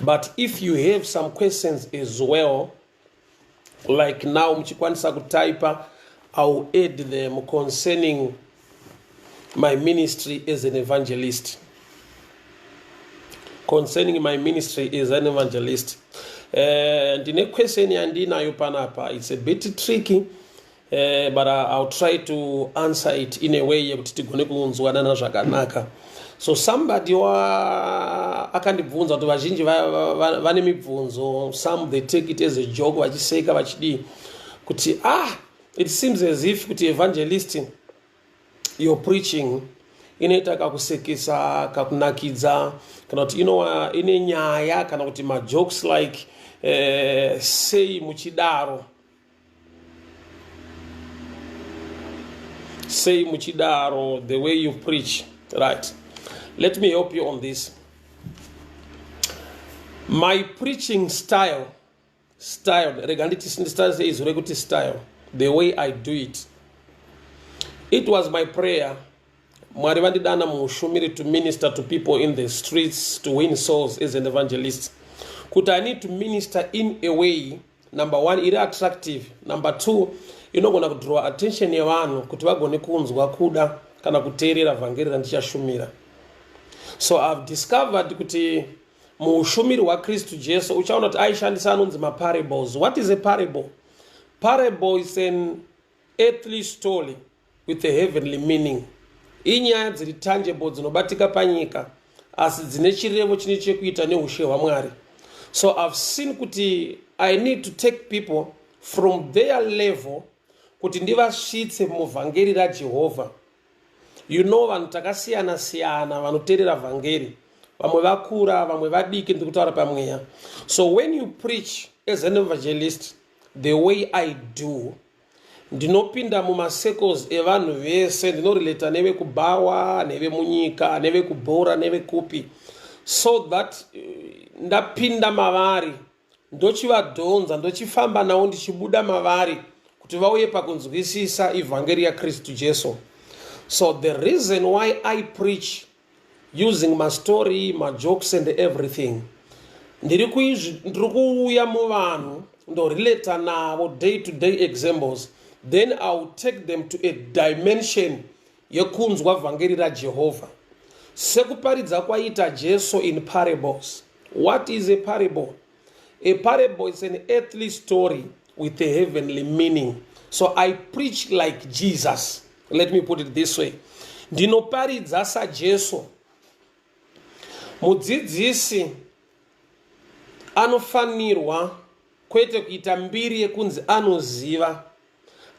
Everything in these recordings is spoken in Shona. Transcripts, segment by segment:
But if you have some questions as well, like now muchikwanisa kutaipa, I'll add them concerning my ministry as an evangelist. Concerning my ministry as an evangelist. Ndine question yandinayo panapa. It's a bit tricky. But I'll try to answer it in a way yekuti tigone kunzwanana zvakanaka. So somebody wa akandibvunza kuti vazhinji vane mibvunzo, some they take it as a joke, vachiseka vachidii, kuti it seems as if kuti evangelist, your preaching inoita kakusekesa, kakunakidza, kana kuti ine nyaya, kana kuti majokes like, sei muchidaro, sei muchidaro the way you preach, right? Let me help you on this. My preaching style, rega nditi ndishandise izwi rekuti style, the way I do it. It was my prayer. Mwari vandidana muushumiri to minister to people in the streets, to win souls as an evangelist, kuti I need to minister in a way, number one, iri attractive, number two, inogona kudraw attention yevanhu kuti vagone kunzwa kuda kana kuteerera vhangeri randichashumira. So I've discovered kuti muushumiri hwaKristu Jesu, uchaona kuti aishandisa anonzi maparables. What is a parable? Parable is an earthly story with a heavenly meaning. Inyaya dziri tangible, dzinobatika panyika, asi dzine chirevo chine chekuita neushe hwaMwari. So I've seen kuti I need to take people from their level kuti ndivasvitse muvhangeri raJehovha. Vanhu takasiyana siyana vanoteerera vhangeri, vamwe vakura, vamwe vadiki, ndiri kutaura pamweya. So when you preach as an evangelist the way I do, ndinopinda mumacircles evanhu vese, ndinorelata nevekubhawa, nevemunyika, nevekubhora, nevekupi, so that ndapinda mavari, ndochivadhonza, ndochifamba navo, ndichibuda mavari kuti vauye pakunzwisisa ivhangeri yaKristu Jesu. So the reason why I preach using mastory, majokes and everything, ndiri kuuya muvanhu, ndorelata navo day to day examples, then I will take them to a dimension yekunzwa vhangeri raJehovha, sekuparidza kwaita Jesu in parables. What is a parable? A parable is an earthly story with a heavenly meaning. So I preach like Jesus. Let me put it this way: ndinoparidza saJesu. Mudzidzisi anofanirwa kwete kuita mbiri yekunzi anoziva,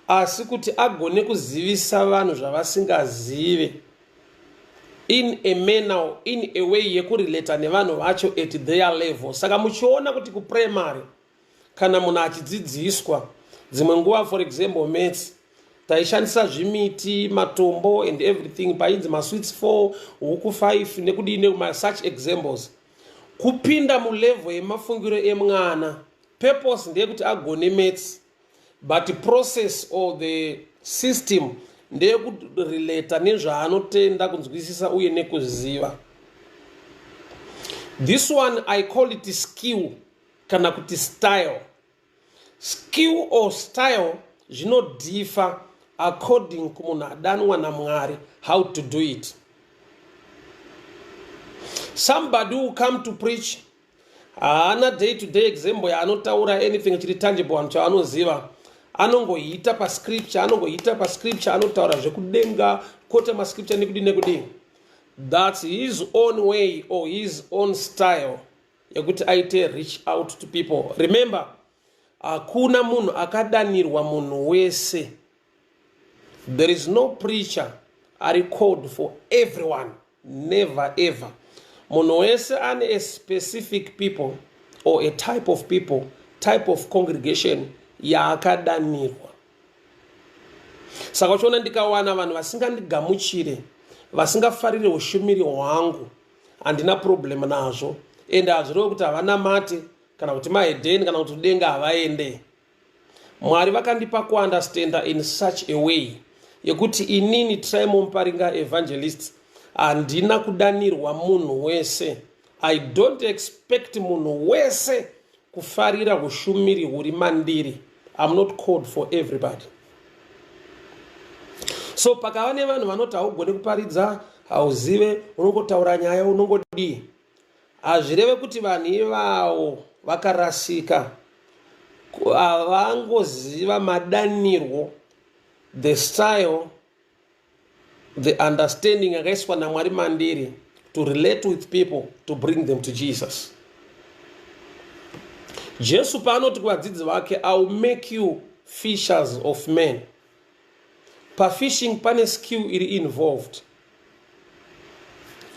asi kuti agone kuzivisa vanhu zvavasingazive in a manner, in a way yekurelata nevanhu vacho at their level. Saka muchiona kuti kuprimary, kana munhu achidzidziswa, dzimwe nguva, for example maths, taishandisa zvimiti, matombo and everything, painzi masweets 4, huku 5, nekudii, such examples, kupinda mulevel yemafungiro emwana. Purpose ndeyekuti agone maths, but process or the system ndeyekurelata nezvaanotenda, kunzwisisa uye nekuziva. This one I call it skill kana kuti style. Skill or style zvinodiffer according kumunhu adanwa naMwari how to do it. Somebody who come to preach, haana day to day example yaanotaura, anything chiri tangible, vanhu chaanoziva, anongoita pascripture, anongoita pascripture, anotaura zvekudenga, quota mascripture, nekudii nekudii. That's his own way or his own style yekuti aite reach out to people. Remember, hakuna munhu akadanirwa munhu wese. There is no preacher ari called for everyone, never ever. Munhu wese ane a specific people or a type of people, type of congregation yaakadanirwa. Saka uchiona ndikawana vanhu vasingandigamuchire, vasingafariri ushumiri hwangu, handina problem nazvo, ende hazvirevo kuti havanamate, kana kuti mahedheni, kana kuti kudenga havaende. Mwari vakandipa kuunderstanda in such a way yekuti inini, Trymon Paringa, evangelist, handina kudanirwa munhu wese. I don't expect munhu wese kufarira hushumiri huri mandiri. I'm not called for everybody. So pakava nevanhu vanoti haugone kuparidza, hauzive, unongotaura nyaya, unongodii, hazvireve kuti vanhu ivavo vakarasika. Havangoziva madanirwo, the style, the understanding yakaiswa naMwari mandiri to relate with people, to bring them to Jesus. Jesu paanoti kuvadzidzi vake, "I will make you fishers of men," pafishing pane skill iri involved.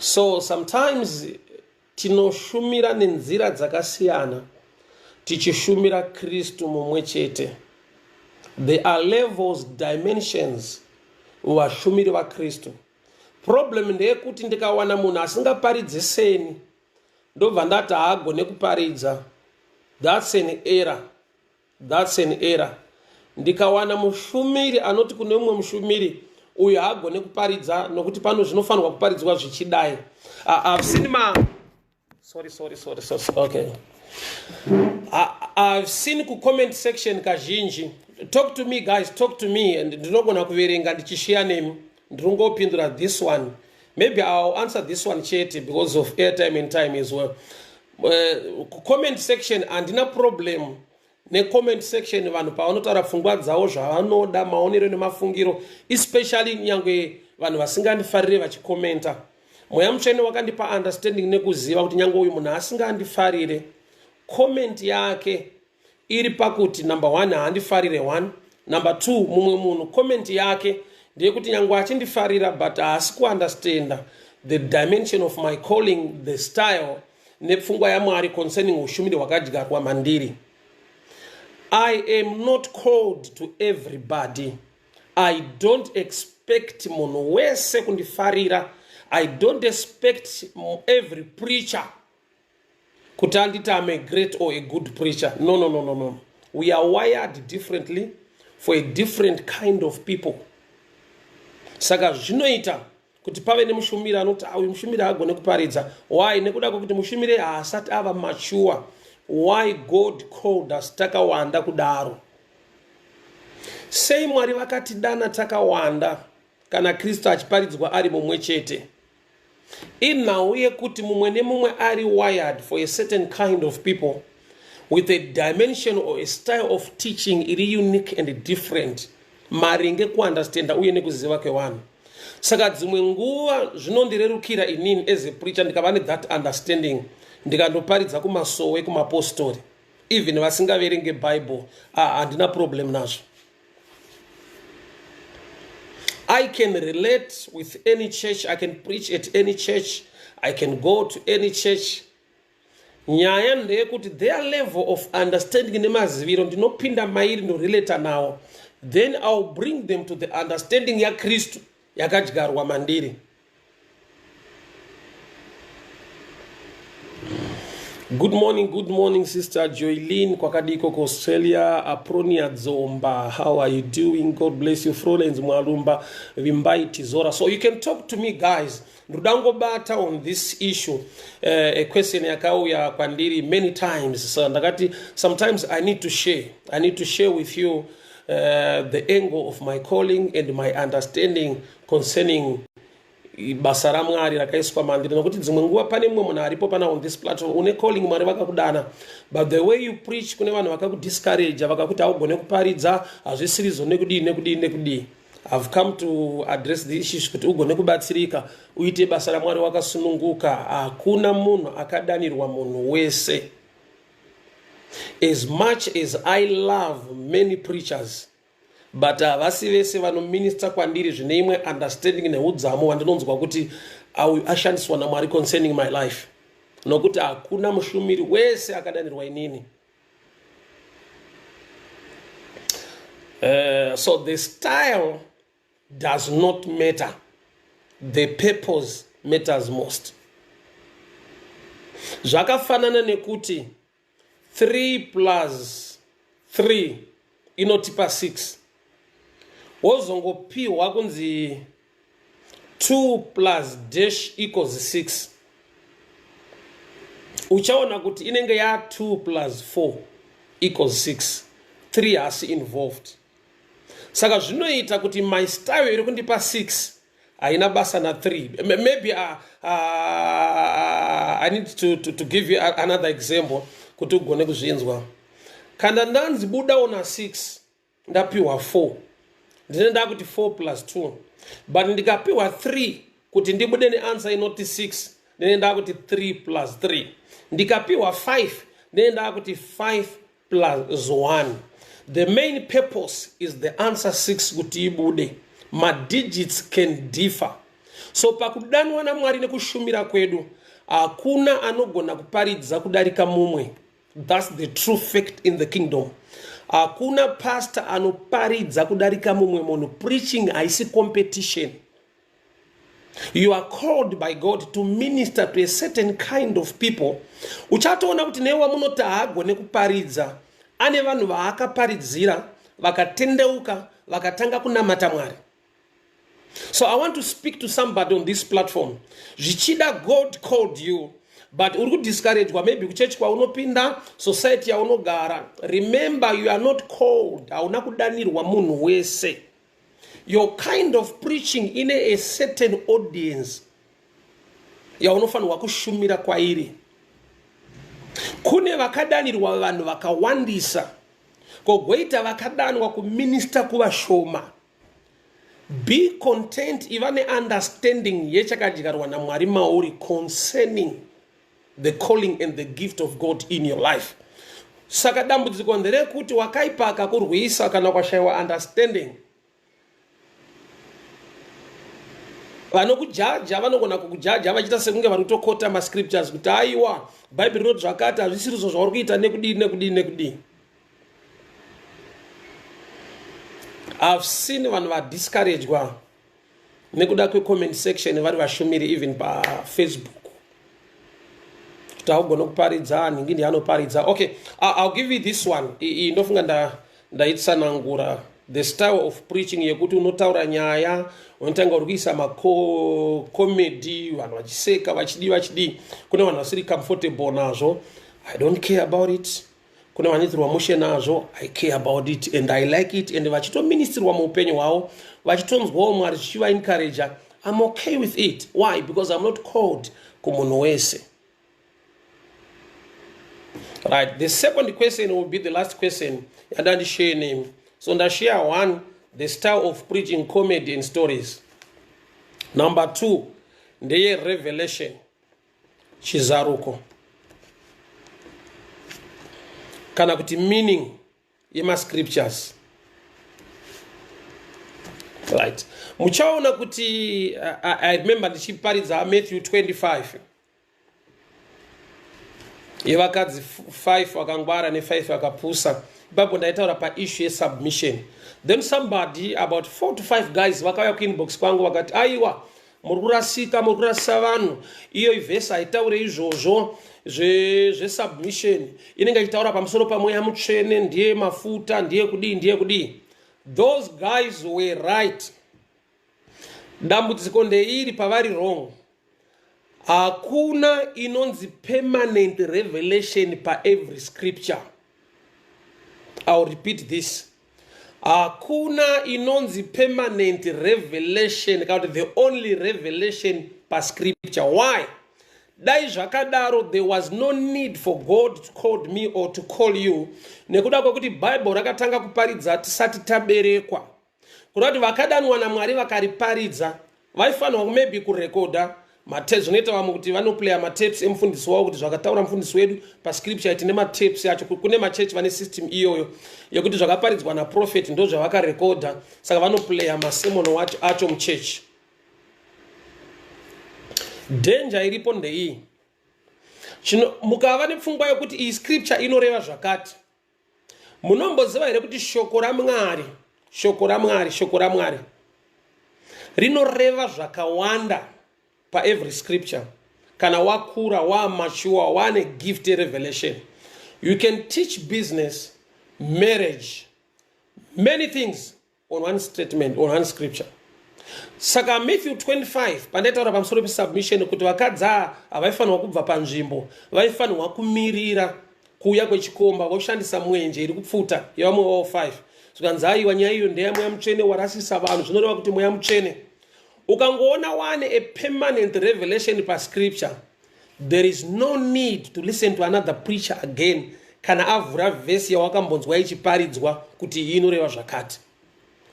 So sometimes tinoshumira nenzira dzakasiyana tichishumira Kristu mumwe chete. There are levels, dimensions vashumiri vaKristu. Problem ndeyekuti ndikawana munhu asingaparidzi seni, ndobva ndati haagone kuparidza. That's an error, that's an error. Ndikawana mushumiri anoti kune mumwe mushumiri, "Uyu haagone kuparidza nokuti pano zvinofanirwa kuparidzwa zvichidai," I've seen ma sorry, sorry, sorry, sorry. Okay, I've seen kucomment section kazhinji. Talk to me, guys, talk to me, and ndinogona kuverenga ndichishiya nemi. Ndiringopindura this one. Maybe I'll answer this one chete because of airtime and time as well. Comment section, handina problem necomment section, vanhu pavanotaura pfungwa dzavo, zvavanoda, maonero nemafungiro, especially nyange vanhu vasingandifarire vachikomenta. Mweya Mutsvene wakandipa understanding nekuziva kuti nyange uyu munhu asingandifarire, comment yake iri pakuti, number one, haandifarire one. Number two, mumwe munhu comment yake ndeyekuti nyange achindifarira, but haasi kuunderstanda the dimension of my calling, the style nepfungwa yaMwari concerning ushumiri hwakadyarwa mandiri. I am not called to everybody. I don't expect munhu wese kundifarira. I don't expect every preacher kuti anditi am a great or a good preacher. No, no, no, no, no. We are wired differently for a different kind of people. Saka zvinoita kuti pave nemushumiri anoti, "Uyu mushumiri haagone kuparidza." Why? Nekuda kwekuti mushumiri haasati ava mature. Why God called us takawanda kudaro? Sei Mwari vakatidana takawanda kana Kristu achiparidzwa ari mumwe chete? Inhau yekuti mumwe nemumwe ari wired for a certain kind of people with a dimension or a style of teaching iri unique and different maringe kuunderstanda uye nekuziva kwevanhu. Saka dzimwe nguva zvinondirerukira inini as a preacher ndikava nethat understanding, ndikandoparidza kumasowe, kumapostori, even vasingaverenge Bible, handina problem nazvo. I can relate with any church. I can preach at any church. I can go to any church. Nyaya ndeyekuti their level of understanding nemaziviro ndinopinda mairi, ndorelata nawo, then I will bring them to the understanding yaKristu yakadyarwa mandiri. Good morning, good morning, Sister Joylin. Kwakadiko kuAustralia? Apronia Dzomba, how are you doing? God bless you. Florence Mwalumba, Vimbai Tizora. So you can talk to me, guys. Ndoda ngobata on this issue, a question yakauya kwandiri many times. So ndakati sometimes I need to share. I need to share with you the angle of my calling and my understanding concerning basa raMwari rakaiswa mandiri, nokuti dzimwe nguva pane mumwe munhu aripo pana on this platform une calling, Mwari vakakudana, but the way you preach, kune vanhu vakakudiscourage, vakakuti haugone kuparidza, hazvisirizo, nekudii, nekudii, nekudii. I've come to address the issues kuti ugone kubatsirika, uite basa raMwari wakasununguka. Hakuna munhu akadanirwa munhu wese. As much as I love many preachers, but havasi vese vanominista kwandiri zvine imwe understanding neudzamu wandinonzwa kuti auyu ashandiswa naMwari concerning my life, nokuti hakuna mushumiri wese akadanirwa inini. So the style does not matter, the purpose matters most. Zvakafanana nekuti 3 plus 3 inotipa 6, wozongopiwa kunzi 2 plus dash equals 6. Uchaona kuti inenge ya 2 plus 4 equals 6, 3 hasi involved. Saka zvinoita kuti my style iri kundipa 6 haina basa na3. Maybe I need to give you another example kuti ugone kuzvinzwa. Kana ndanzi budawo na6, ndapiwa 4, ndine ndakuti 4 plus 2, but ndikapiwa 3 kuti ndibude neanswer inoti 6, ndine ndakuti 3 plus 3. Ndikapiwa 5, ndine ndakuti 5 plus 1. The main purpose is the answer 6 kuti ibude. Madigits can differ. So pakudanwa naMwari nekushumira kwedu, hakuna anogona kuparidza kudarika mumwe. That's the true fact in the kingdom. Hakuna pastor anoparidza kudarika mumwe munhu. Preaching haisi competition. You are called by God to minister to a certain kind of people. Uchatoona kuti newamunoti haagone kuparidza, ane vanhu vaakaparidzira vakatendeuka, vakatanga kunamata Mwari. So I want to speak to somebody on this platform. Zvichida God called you, but uri kudiscouragwa, maybe kuchechi kwaunopinda, society yaunogara. Remember, you are not called, hauna kudanirwa munhu wese. Your kind of preaching ine a certain audience yaunofanirwa kushumira kwairi. Kune vakadanirwa vanhu vakawandisa, kogoita vakadanwa kuminister kuvashoma. Be content, iva neunderstanding yechakadyarwa naMwari mauri concerning the calling and the gift of God in your life. Saka dambudziko nderekuti wakaipa akakurwisa kana ukashayiwa understanding. Vanokujaja vanogona kukujaja vachiita sekunge vari kutokota mascriptures kuti aiwa, Bhaibheri rinoti zvakati, hazvisirizvo zvauri kuita, nekudii, nekudii, nekudii. I've seen vanhu vadiscouragwa nekuda kwecomment section vari vashumiri, even paFacebook, kuti haugone kuparidza, nhingi ndianoparidza. Okay, I'll give you this one. Iyi ndofunga ndaitsanangura, the style of preaching yekuti unotaura nyaya, unotanga uri kuisa macomedy, vanhu vachiseka, vachidii, vachidii. Kune vanhu vasiri comfortable nazvo. I don't care about it. Kune vanoitirwa mushe nazvo. I care about it and I like it, and vachitoministirwa muupenyu hwavo, vachitonzwawo Mwari zvichivaencouraja. I'm okay with it. Why? Because I'm not called kumunhu wese. Right, the second question will be the last question yandandishare nemi. So ndashare one, the style of preaching, comedy and stories. Number two ndeye revelation, chizaruko, kana kuti meaning yemascriptures. Right, muchaona kuti I remember ndichiparidza Matthew 25 yevakadzi 5 vakangwara ne5 vakapusa. Ipapo ndaitaura paissue yesubmission. Then somebody, about 4 to 5 guys, vakauya kuinbox kwangu vakati, "Aiwa, muri kurasika, muri kurasisa vanhu. Iyo ivhesi haitaure izvozvo zvesubmission, inenge ichitaura pamusoro pamweya mutsvene, ndiye mafuta, ndiye kudii, ndiye kudii." Those guys were right. Dambudziko ndeiri pavari wrong: hakuna inonzi permanent revelation paevery scripture. I'll repeat this: hakuna inonzi permanent revelation, kana kuti the only revelation pascripture. Why? Dai zvakadaro, there was no need for God to call me or to call you, nekuda kwekuti Bhaibheri rakatanga kuparidza tisati taberekwa. Kuda kuti vakadanwa naMwari vakariparidza vaifanirwa maybe kurekodha zvinoita vamwe kuti vanoplaya matapes emufundisi wavo, kuti zvakataura mufundisi wedu pascripture, tine matapes acho. Kune machechi vane system iyoyo yekuti zvakaparidzwa naprofeti ndo zvavakarekodha, saka vanoplaya masermon acho muchechi. Danger iripo ndeiyi: mukava nepfungwa yekuti iyi scripture inoreva zvakati, munomboziva here kuti shoko raMwari, shoko raMwari, shoko raMwari rinoreva zvakawanda paevery scripture? Kana wakura, wamature, wane gift revelation, you can teach business, marriage, many things on one statement, on one scripture. Saka Matthew 25, pandaitaura pamusoro pesubmission, kuti vakadzi ava havaifanirwa kubva panzvimbo, vaifanirwa kumirira kuuya kwechikomba, voshandisa mwenje iri kupfuta yevamwe vavo 5. Zvikanzi, aiwa, nyaya iyo ndeya Mweya Mutsvene, warasisa vanhu. Zvinoreva kuti Mweya Mutsvene, ukangoona wane a permanent revelation pascripture, there is no need to listen to another preacher again kana avhura vhesi yawakambonzwa ichiparidzwa kuti iyi inoreva zvakati.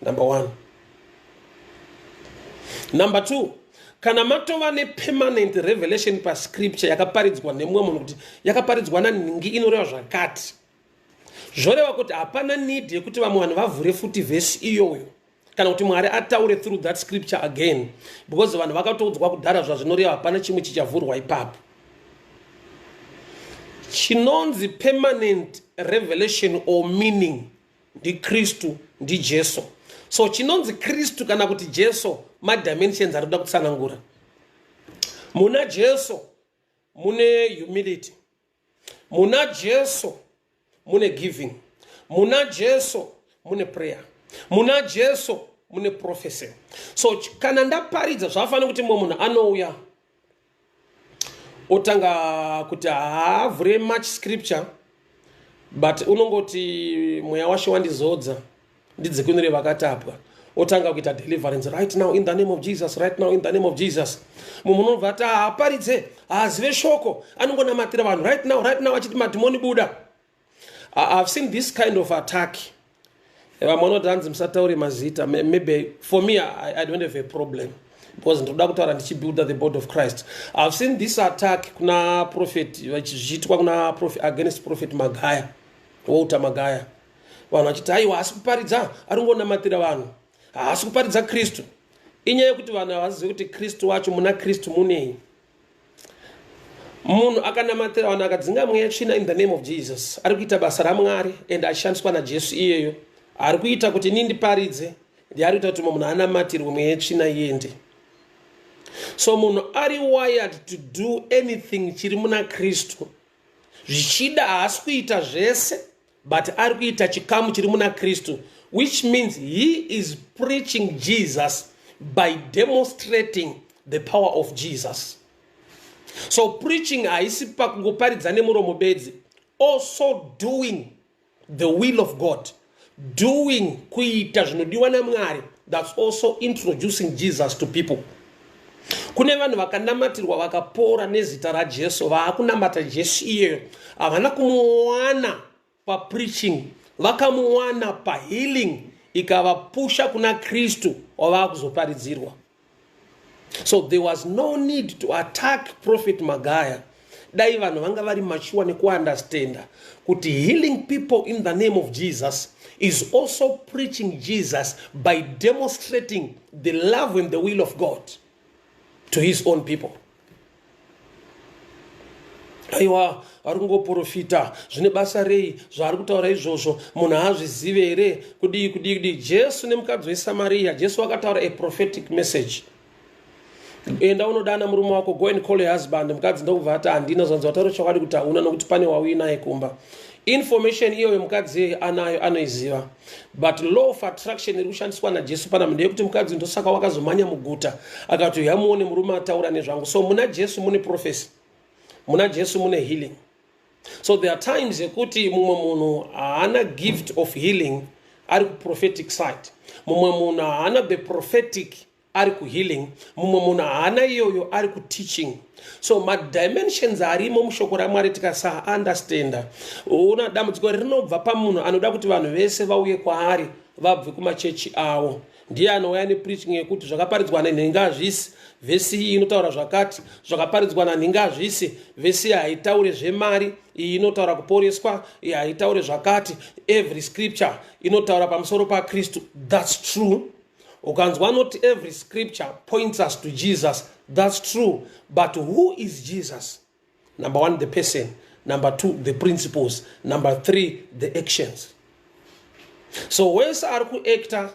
Number one. Number two, kana matova nepermanent revelation pascripture yakaparidzwa nemumwe munhu kuti yakaparidzwa nanhingi inoreva zvakati, zvoreva kuti hapana need yekuti vamwe vanhu vavhure futi vhesi iyoyo kana kuti Mwari ataure through that scripture again, because vanhu vakatoudzwa kudhara zvazvinoreva. Hapana chimwe chichavhurwa ipapo. Chinonzi permanent revelation or meaning ndiKristu, ndiJesu. So chinonzi Kristu kana kuti Jesu, madimensions ari kuda kutsanangura. Muna Jesu mune humility, muna Jesu mune giving, muna Jesu mune prayer, muna Jesu mune prophecy. So kana ndaparidza, zvafanira kuti mumwe munhu anouya otanga kuti haavhure much scripture, but unongoti, "Mweya waShe wandizodza ndidzikinure vakatapwa," otanga kuita deliverance, "Right now in the name of Jesus, right now in the name of Jesus." Mumwe unobva ati haaparidze, haazive shoko, anongonamatira vanhu, "Right now, right now," achiti, "Madhimoni, buda." I've seen this kind of attack. Vamwe vanoti hanzi musataure mazita. Maybe for me I don't have a problem because ndinoda kutaura ndichibuilda the body of Christ. I've seen this attack kuna prophet, zvichiitwa kuna prophet, against Prophet Magaya, Walter Magaya. Vanhu vachiti, "Aiwa, haasi kuparidza, ari kungonamatira vanhu, haasi kuparidza Kristu." Inyaya yekuti vanhu havazivi kuti Kristu wacho, muna Kristu munei. Munhu akanamatira vanhu, akadzinga mweya tsvina in the name of Jesus, ari kuita basa raMwari and achishandiswa naJesu iyeyo. Ari kuita kuti ini ndiparidze, ndiye ari kuita kuti mumwe munhu anamatirwe, mweya yetsvina iende. So munhu ari wired to do anything chiri muna Kristu. Zvichida haasi kuita zvese, but ari kuita chikamu chiri muna Kristu, which means he is preaching Jesus by demonstrating the power of Jesus. So preaching haisi pakungoparidza nemuromo bedzi, also doing the will of God, doing, kuita zvinodiwa naMwari. That's also introducing Jesus to people. Kune vanhu vakanamatirwa vakapora nezita raJesu, vaakunamata Jesu iyeyo. Havana kumuwana papreaching, vakamuwana pahealing, ikavapusha kuna Kristu wavaa kuzoparidzirwa. So there was no need to attack Prophet Magaya dai vanhu vanga vari mature nekuunderstanda kuti healing people in the name of Jesus is also preaching Jesus by demonstrating the love and the will of God to his own people. Aiwa, ari kungoprofita, zvine basa rei zvaari kutaura izvozvo? Munhu haazvizive here? Kudii, kudii, kudii? Jesu nemukadzi weSamariya, Jesu akataura a prophetic message: "Enda unodana murume wako, go and call your husband." Mukadzi ndokubva ati, "Handina." Zvanzi, "Wataura chokwadi kuti hauna, nokuti pane wauinaye kumba." Information iyoyo mukadzi iyeye anayo, anoiziva, but law of attraction iri kushandiswa naJesu panapa ndeyekuti mukadzi, ndosaka wakazomhanya muguta akati, "Yamuone murume ataura nezvangu." So muna Jesu mune prophecy, muna Jesu mune healing. So there are times yekuti mumwe munhu haana gift of healing, ari kuprophetic side. Mumwe munhu haana the prophetic, ari kuhealing. Mumwe munhu haana iyoyo, ari kuteaching. So madimensions arimo mushoko raMwari, tikasaunderstanda, una dambudziko rinobva pamunhu anoda kuti vanhu vese vauye kwaari, vabve kumachechi avo. Ndiye anouya nepreaching yekuti zvakaparidzwa nenhingi hazvisi, vhesi iyi inotaura zvakati, zvakaparidzwa nanhingi hazvisi, vhesi iyi haitaure zvemari, iyi inotaura kuporeswa, iyi haitaure zvakati, every scripture inotaura pamusoro paKristu. That's true. Ukanzwa not every scripture points us to Jesus, that's true. But who is Jesus? Number one, the person. Number two, the principles. Number three, the actions. So wese ari kuacta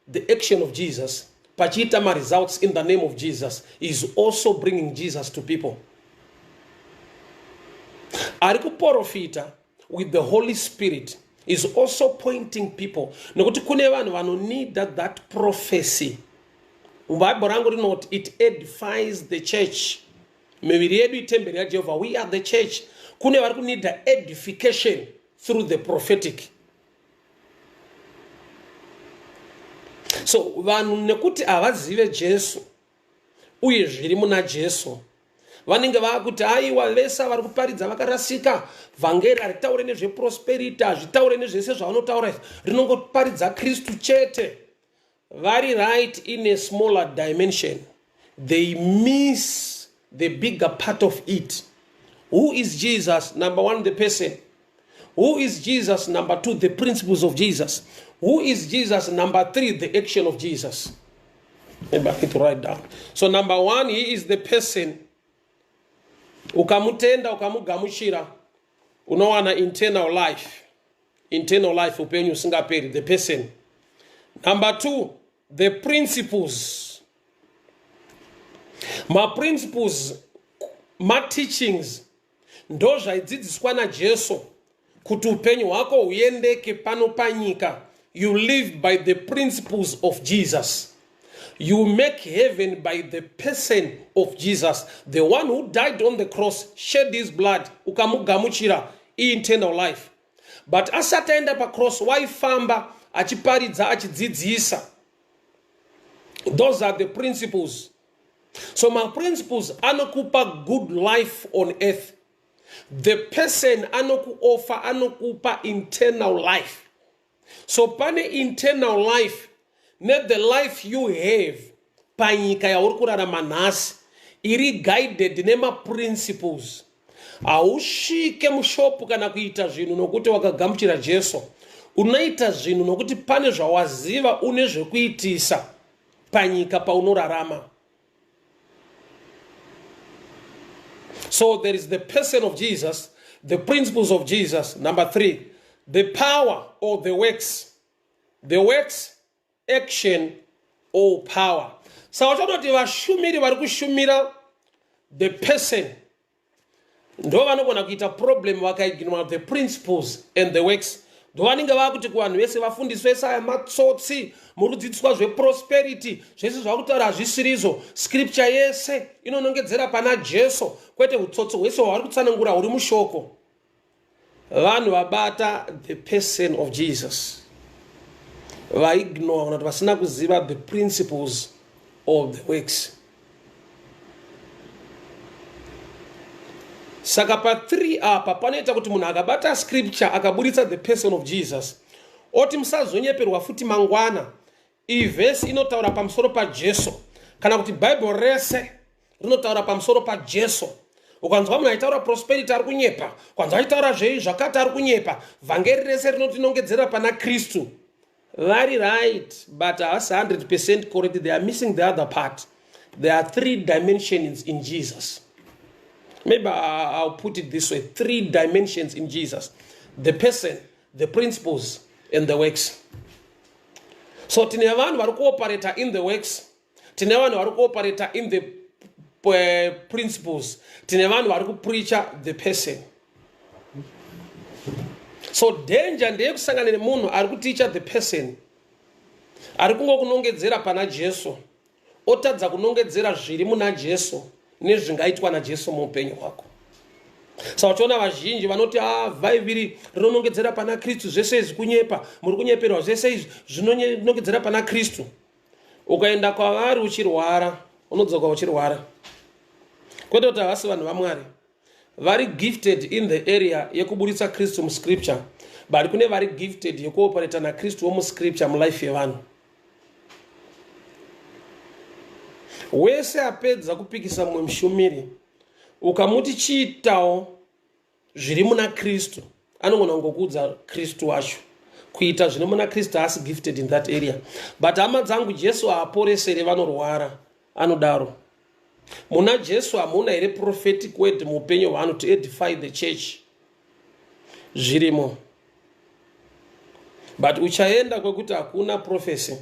the action of Jesus, pachiita maresults in the name of Jesus, is also bringing Jesus to people. Ari kuprofita with the Holy Spirit is also pointing people, nekuti kune vanhu vanonida that prophecy. Bible rangu rinoti it edifies the church. Miviri yedu itemberi yaJehovha. We are the church. Kune vari kunida edification through the prophetic. So vanhu nekuti havazive Jesu uye zviri muna Jesu vanenge vakuti aiwa vese vari kuparidza vakarasika vhangeri haritaure nezveprosperity hazvitaure nezvese zvavanotaura izvi rinongoparidza kristu chete vari right in a smaller dimension they miss the bigger part of it who is jesus number one the person who is jesus number two the principles of jesus who is jesus number three the action of jesus Maybe I need to write down. So number one, he is the person. Ukamutenda, ukamugamuchira, unowana internal life. Internal life, upenyu usingaperi, the person. Number two, the principles. Maprinciples, mateachings, Ndozvaidzidziswa naJesu kuti upenyu hwako huendeke pano panyika. You live by the principles of Jesus. You make heaven by the person of Jesus. The one who died on the cross, shed his blood, ukamugamuchira internal life. But asati aenda pacross, waifamba achiparidza achidzidzisa. Those are the principles. So maprinciples anokupa good life on earth. The person anokuoffer anokupa internal life. So pane internal life ne the life you have panyika yauri kurarama nhasi iri guided nemaprinciples. Hausvike mushopu kana kuita zvinhu nokuti wakagamuchira Jesu. Unoita zvinhu nokuti pane zvawaziva une zvekuitisa panyika paunorarama. So there is the person of Jesus, the principles of Jesus. Number three, the power or the works. The works, action or power. Saka uchatoti vashumiri vari kushumira the person ndo vanogona kuita problem vakaignora the principles and the works ndovanenge vakuti kuvanhu vese vafundisi vese aya matsotsi muri kudzidziswa zveprosperity zvese zvakutaura hazvisirizvo scripture yese inonongedzera pana jesu kwete utsotsi hwese hwavari kutsanangura huri mushoko Vanhu vabata the person of Jesus vaignore kana kuti vasina kuziva the principles of the works. Saka pa3 apa panoita kuti munhu akabata scripture akaburitsa the person of Jesus oti musazonyeperwa futi mangwana. Iyi vhesi inotaura pamusoro paJesu kana kuti Bible rese rinotaura pamusoro paJesu. Ukanzwa munhu achitaura prosperity ari kunyepa, ukanzwa achitaura zvei zvakati ari kunyepa. Vhangeri rese rinotinongedzera pana Kristu. Vari right but havasi 100% correct, they are missing the other part. There are three dimensions in Jesus. Maybe I'll put it this way, three dimensions in Jesus. The person, the principles and the works. So tine vanhu vari kuoperata in the works, tine vanhu vari kuoperata in the principles, tine vanhu vari kupreacha the person. So danger ndeyekusangana nemunhu ari kuticha the person, ari kungokunongedzera pana Jesu, otadza kunongedzera zviri muna Jesu nezvingaitwa naJesu muupenyu hwako. Saka uchiona vazhinji vanoti ah, vhaivhiri rinonongedzera pana Kristu, zvese izvi kunyepa, muri kunyeperwa, zvese izvi zvinonongedzera pana Kristu. Ukaenda kwavari uchirwara, unodzoka uchirwara. Kwete kuti havasi vanhu vaMwari, vari gifted in the area yekuburitsa Kristu muscripture, but kune vari gifted yekuoperata naKristu womuscripture mulife yevanhu. Wese apedza kupikisa mumwe mushumiri, ukamuti chiitawo zviri muna Kristu, anogona kungokuudza Kristu wacho. Kuita zviri muna Kristu haasi gifted in that area. But hama dzangu, Jesu haaporesere vanorwara, anodaro. Muna Jesu hamuna here prophetic word muupenyu hwavanhu to edify the church? Zvirimo. But uchaenda kwekuti hakuna prophecy.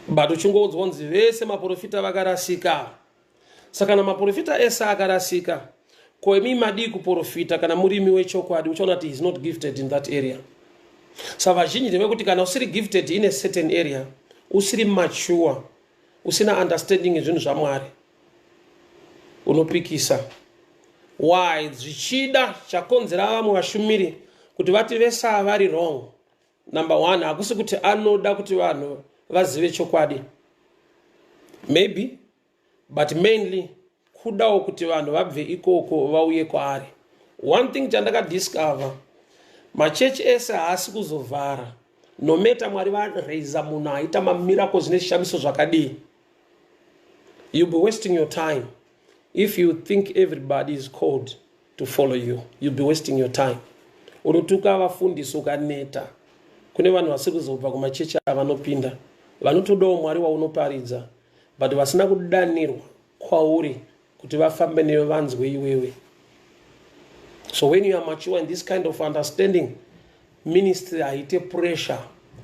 But uchingoudzwa kunzi vese maprofita vakarasika. Saka kana maprofita ese akarasika, ko imi madii kuprofita kana murimi wechokwadi? Uchaona kuti he is not gifted in that area. Sa vazhinji ndevekuti kana usiri gifted in a certain area, usiri mature, usina understanding yezvinhu zvaMwari, unopikisa. Why? Zvichida chakonzera vamwe vashumiri kuti vati vese ava vari wrong. Number one, hakusi kuti anoda kuti vanhu vazive chokwadi, maybe, but mainly kudawo kuti vanhu vabve ikoko vauye kwaari. One thing chandakadiscover, machechi ese haasi kuzovhara no matter Mwari varaiza munhu aita mamiracles nezvishamiso zvakadii. You'll be wasting your time if you think everybody is called to follow you. You'll be wasting your time. Unotuka vafundisi ukaneta, kune vanhu vasiri kuzobva kumachechi avanopinda vanotodawo Mwari waunoparidza, but vasina kudanirwa kwauri kuti vafambe newe vanzwe iwewe. So when you are mature in this kind of understanding, ministry haite pressure,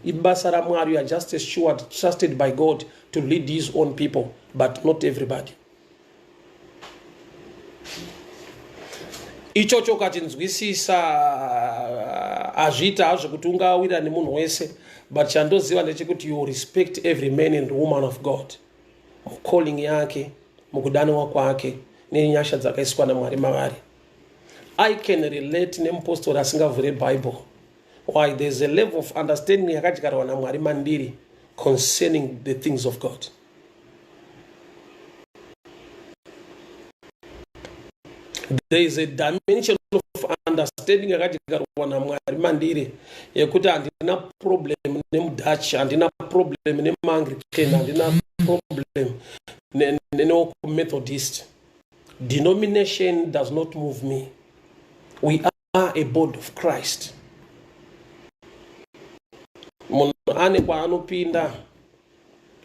ibasa raMwari. You are just a steward trusted by God to lead his own people, but not everybody. Ichocho ukachinzwisisa, hazviita hazvo kuti ungawira nemunhu wese, but chandoziva ndechekuti you respect every man and woman of God mucalling yake, mukudanwa kwake nenyasha dzakaiswa naMwari mavari. I can relate nemupostori asingavhure Bible. Why? There's a level of understanding yakadyarwa naMwari mandiri concerning the things of God. There is a dimension of understanding yakadyarwa naMwari mandiri yekuti handina problem nemuDutch, handina problem nemaAnglican, handina problem newokuMethodist. Denomination does not move me. We are a body of Christ. Munhu ane kwaanopinda,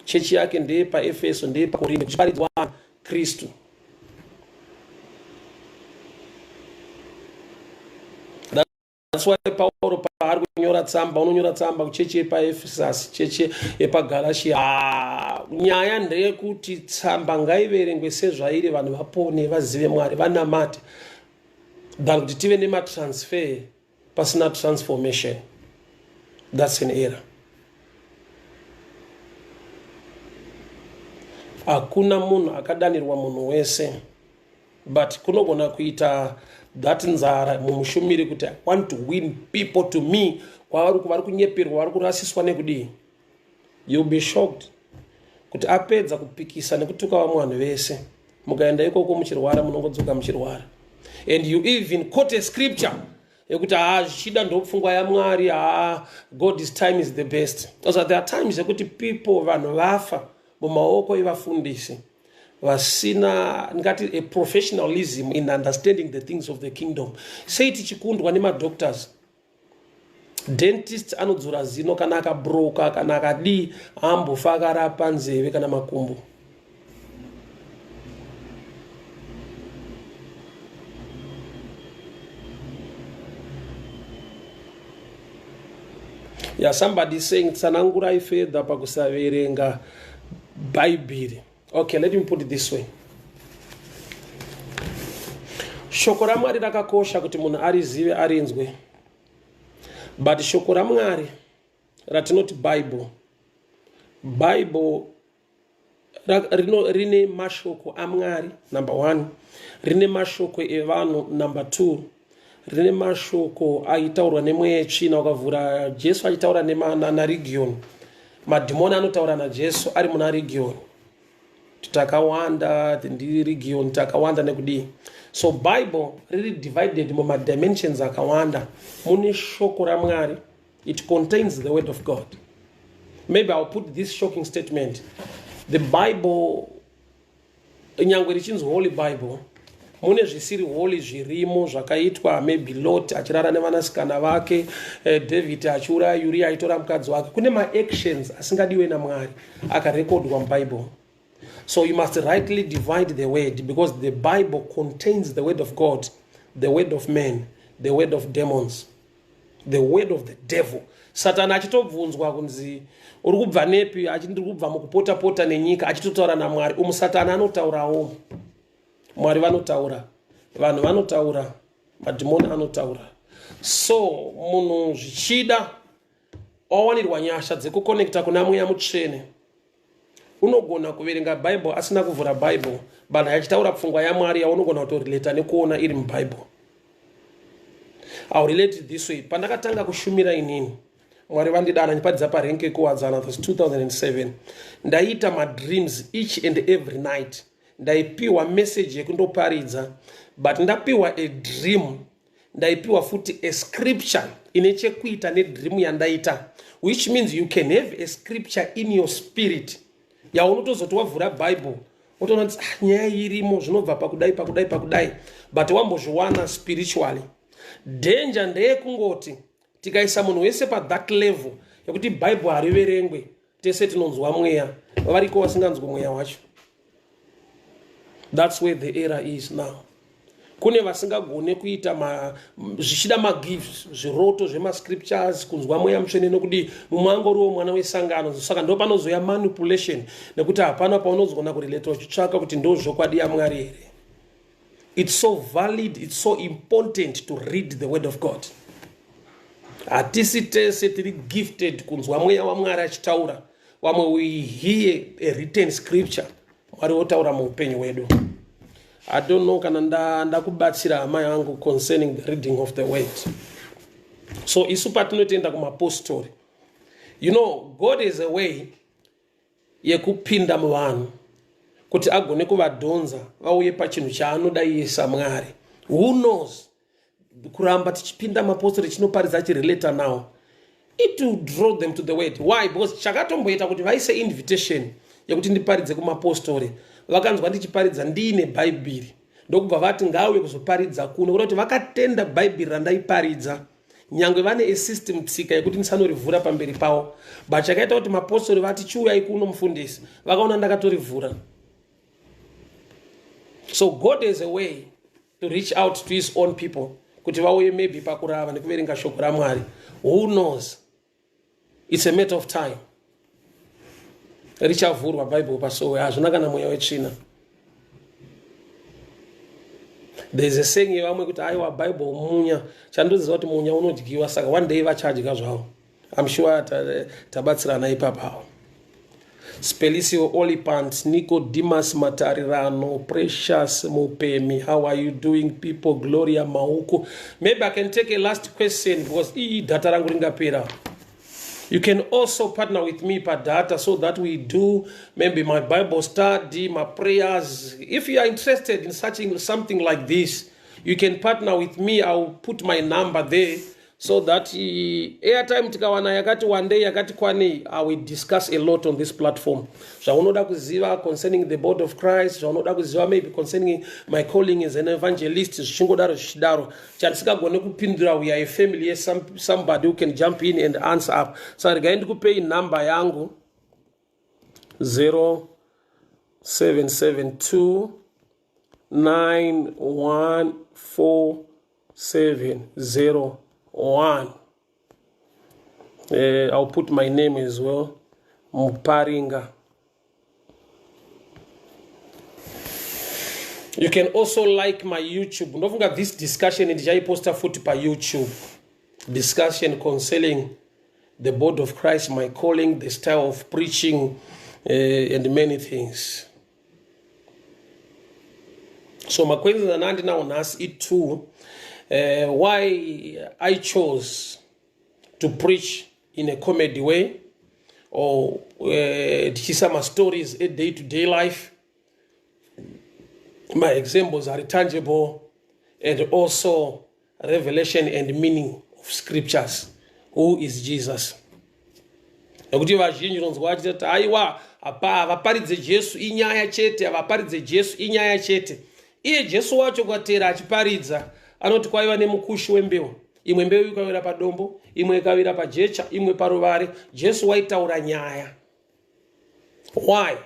chechi yake ndeyepaEfeso, ndeyepaKorinde, kuchiparidzwa Kristu. That's why Pauro paari kunyora tsamba, unonyora tsamba kuchechi yepaEfesasi, chechi yepaGalatia. Nyaya ndeyekuti tsamba ngaiverengwe sezvairi, vanhu vapone, vazive Mwari, vanamate, than kuti tive nematransfer pasina transformation. That's an error. Hakuna munhu akadanirwa munhu wese, but kunogona kuita that nzara mumushumiri kuti I want to win people to me, kwavari vari kunyeperwa, vari kurasiswa nekudii. You'll be shocked kuti apedza kupikisa nekutuka vamwe vanhu vese, mukaenda ikoko muchirwara, munongodzoka muchirwara. And you even quote a scripture yekuti haa, zvichida ndopfungwa yaMwari, haa, God's time is the best. So there are times yekuti people, vanhu vafa mumaoko evafundisi vasina, ndingati, a professionalism in understanding the things of the kingdom. Sei tichikundwa nemadoctors? Dentist anodzura zino kana akabroka, kana akadii, haambofa akarapa nzeve kana makumbo. Yeah, somebody saying tsanangurai further pakusaverenga Bhaibheri. Okay, let me put it this way. Shoko raMwari rakakosha kuti munhu arizive, arinzwe, but shoko raMwari ratinoti Bible, Bible rino rine mashoko aMwari number one, rine mashoko evanhu number two, rine mashoko aitaurwa nemweya yetsvina. Ukavhura Jesu achitaura naRegion, madhimoni anotaura naJesu ari muna Region, takawanda ndiRegion, takawanda nekudii. So Bible riri divided mumadimensions akawanda. Mune shoko raMwari, it contains the word of God. Maybe I'll put this shocking statement: the Bible, nyangwe richinzi Holy Bible, mune zvisiri holy zvirimo zvakaitwa, maybe Lot achirara nevanasikana vake, David achiuraya Uriya, aitora mukadzi wake. Kune maactions asingadiwe naMwari akarekodwa muBible. So you must rightly divide the word, because the Bible contains the word of God, the word of man, the word of demons, the word of the devil. Satani achitobvunzwa kunzi uri kubva nepi, achiti ndiri kubva mukupota pota nenyika, achitotaura naMwari. Umu Satani anotaurawo, Mwari vanotaura, vanhu vanotaura, madhimoni anotaura. So munhu zvichida Wawanirwa nyasha dzekuconnecta kuna Mweya Mutsvene. Unogona kuverenga Bible asina kuvhura Bible, but achitaura pfungwa yaMwari yaunogona kutorelata nekuona iri muBible. I'll relate it this way. Pandakatanga kushumira inini, Mwari vandidana ndiparidza parenke kuWadzana, this 2007, ndaiita madreams each and every night. Ndaipiwa message yekundoparidza, but ndapiwa a dream, ndaipiwa futi a scripture ine chekuita nedream yandaita, which means you can have a scripture in your spirit yaunotozoti wavhura Bible, wotoona kuti, ah, nyaya irimo, zvinobva pakudai, pakudai, pakudai, but wambozviwana spiritually. Danger ndeyekungoti tikaisa munhu wese pathat level yekuti Bhaibheri hariverengwe, tese tinonzwa mweya, variko vasinganzwi mweya wacho. That's where the error is now. Kune vasingagone kuita, zvichida magifts, zviroto zvemascriptures, kunzwa Mweya Mutsvene, nokudii, mumwe angoriwo mwana wesangano. Saka ndo panozoya manipulation, nekuti hapana paunozogona kurelata uchitsvaka kuti ndo zvokwadi yaMwari here. It's so valid, it's so important to read the word of God. Hatisi tese tiri gifted kunzwa mweya waMwari achitaura. Vamwe we hear a written scripture, Mwari wotaura muupenyu hwedu. I don't know kana ndakubatsira, hama yangu, concerning the reading of the word. So isu patinotoenda kumapostori, God is a way yekupinda muvanhu kuti agone kuvadhonza vauye pachinhu chaanoda iye saMwari. Who knows, kuramba tichipinda mapostori, chinoparidza, achirelata now, it will draw them to the word. Why? Because chakatomboita kuti vaise invitation yekuti ndiparidze kumapostori, vakanzwa ndichiparidza ndiine Bhaibheri, ndokubva vati ngauye kuzoparidza kuno, kuda kuti vakatenda Bhaibheri randaiparidza, nyange vane asystem, tsika yekuti ndisanorivhura pamberi pavo. But chakaita kuti mapostori vati, "Chiuyai kuno mufundisi," vakaona ndakatorivhura. So God is a way to reach out to his own people kuti vauye maybe pakurava nekuverenga shoko raMwari. Who knows, it's a matter of time, richavhurwa Bhaibheri pasowe. Hazvina kana mweya wetsvina. There is a saying yevamwe kuti, "Aiwa, Bible munya." Chandoziva kuti munya unodyiwa, saka one day vachadya zvavo. I'm sure tabatsirana ipapawo. Spelisio Olipant, Nicodemus Matarirano, Precious Mupemi, how are you doing, people? Gloria Mauku. Maybe I can take a last question because ii data rangu ringapera. You can also partner with me per data so that we do maybe my Bible study, my prayers. If you are interested in such something like this, you can partner with me. I'll put my number there so that airtime tikawana yakati one day, yakati kwanei, I will discuss a lot on this platform, zvaunoda kuziva concerning the body of Christ, zvaunoda kuziva maybe concerning my calling as an evangelist, zvichingodaro zvichidaro. Chandisingagone kupindura, we are a family, yes, somebody who can jump in and answer up. Saka regai ndikupei number yangu, 0772 914701. I'll put my name as well, Muparinga. You can also like my YouTube. Ndofunga this discussion ndichaiposta futi paYouTube, discussion concerning the body of Christ, my calling, the style of preaching, and many things. So maquestions andinawo nhasi i2: why I chose to preach in a comedy way or tichiisa mastories a day to day life, my examples are tangible, and also revelation and meaning of scriptures, who is Jesus. Nekuti vazhinji unonzwa vachiti, "Aiwa, apa havaparidze Jesu, inyaya chete, havaparidze Jesu, inyaya chete." Iye Jesu wacho kwatera achiparidza anoti kwaiva nemukushi wembeu, imwe mbeu ikawira padombo, imwe ikawira pajecha, imwe paruvare. Jesu waitaura nyaya. Why